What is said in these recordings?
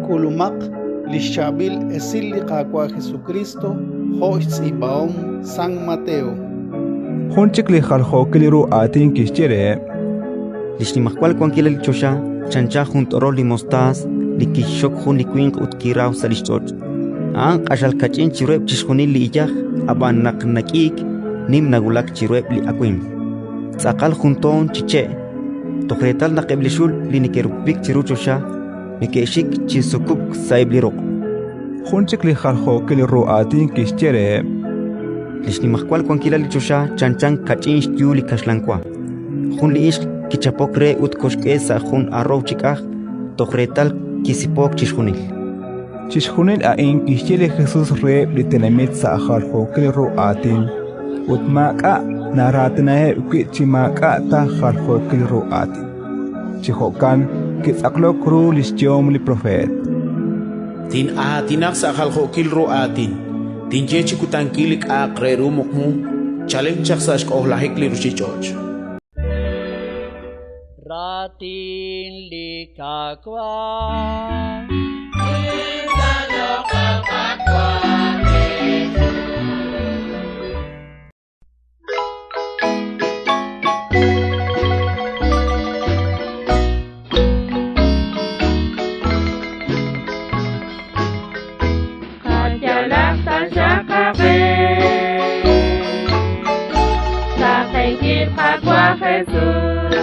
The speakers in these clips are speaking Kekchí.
K'ulumaq li xchaab'il esil li Qaawa' Jesukriist jo' xtz'iib'ahom San Mateo. Jun chik li jaljookil ru aatin kixye reheb': Li xnimajwal wankilal li choxa chanchan jun t'orol li mostaas li kixxok jun li winq ut kiraw sa' li xch'och'. A'an q'axal kach'in chiruheb' chixjunil li iyaj, ab'an naq nak'iik, nim nawulak chiruheb' li awimq. Tz'aqal jun toon chi che', toj reetal naq eb' li xul li neke'rupupik chiru choxa neke'xik chi sukub'k sa'eb' li ruq'. Jun chik li jaljookil ru aatin kixye reheb': Li xnimajwal wankilal li choxa chanchan kach'in xyu li kaxlan wa. Jun li ixq kichapok re ut koxk'e sa' jun arrow chi k'aj, toj reetal kisipook chixjunil. Chixjunil a'in kixye li Jesus reheb' li tenamit sa' jaljookil ru aatin, ut maak'a' naraatinaheb' wi' chi maak'a' ta jaljookil ru aatin. Chi jo'kan kitz'aqlok ru li xyehom li propeet: Tin'aatinaq sa' jaljookil ru aatin, tinye chi kutankil li k'a'aq re ru muqmu chalen chaq sa' xk'ojlajik li ruuchich'och'. Raatin li Qaawa'. Qayalaq taxaq qaqe Taqenkil Qaawa' Jesus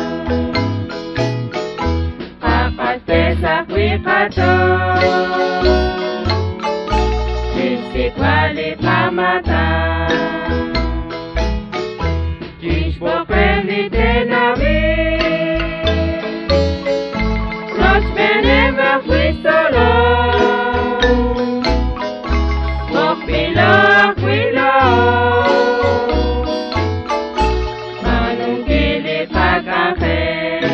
Qaq'axtesaq wi' qach'ool Chixsik'b'al li qamaatan Chixb'oqeb' li tenamit Rochb'eeneb' ajwi' xtzolom B'oqb'ilo ajwi' laa'o Xb'aanunkil li qak'anjel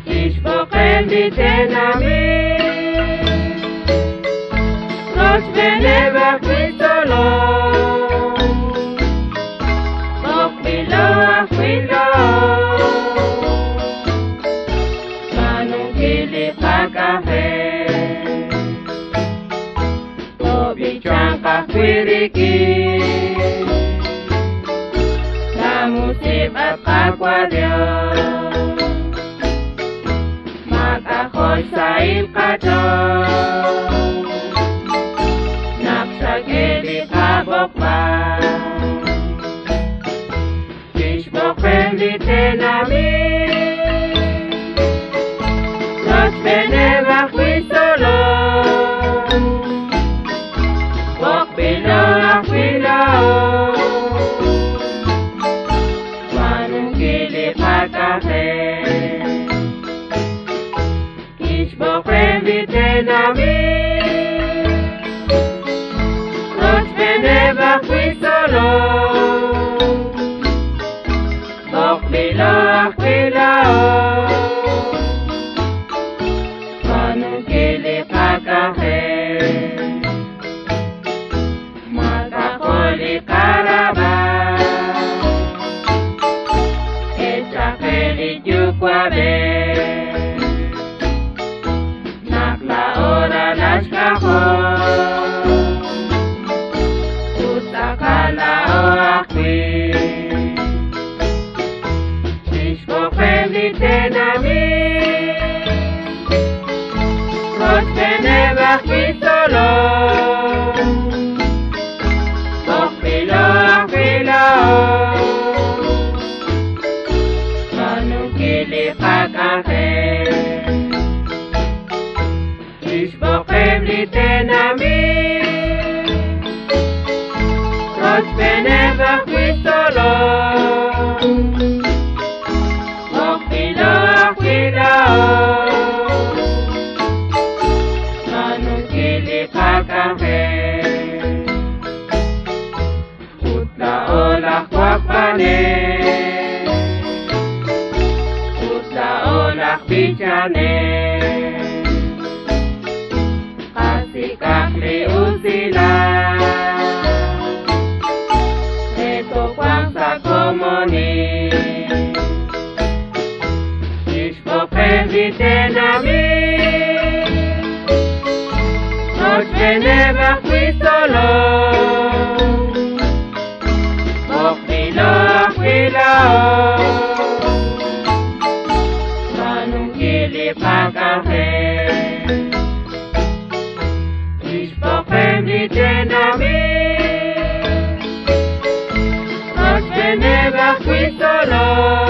Chixb'oqeb' li tenamit Rochb'eeneb' ajwi' xtzolom B'oqb'ilo ajwi' laa'o Xb'aanunkil li qak'anjel Tob'ichanq ajwi' rik'in Lamusiq' at Qaawa' Dios Maak'a'jo' xsahil qach'ool Naq xak'e li qab'oqb'al Chixb'oqeb' li tenamit Rochb'eeneb' ajwi' xtzolom B'oqb'ilo ajwi' laa'o Xb'aanunkil li qak'anjel Kixb'oqeb' li tenamit Rochb'eeneb' ajwi' xtzolom B'oqb'ilo ajwi' laa'o Xb'aanunkil li qak'anjel Maak'a'jo' li qarab'al Echaqe li yuwa'b'ej Naq laa'o ralal xk'ajol Ut tz'aqal laa'o ajwi' Chixb'oqeb' li tenamit Rochb'eeneb' ajwi' xtzolom B'oqb'ilo ajwi' laa'o Xb'aanunkil li qak'anjel Chixb'oqeb' li tenamit Rochb'eeneb' ajwi' xtzolom B'oqb'ilo ajwi' laa'o Xb'aanunkil li qak'anjel Ut laa'o laj wakb'anel Ut laa'o laj b'ichanel Qasik'aq li usilal Re toowanq sa' komonil Chixb'oqeb' li tenamit Rochb'eeneb' ajwi' tzolom. B'oqb'ilo ajwi' laa'o. Xb'aanunkil li qak'anjel. Lix b'oqem li tenamit. Rochb'eeneb' ajwi' tzolom.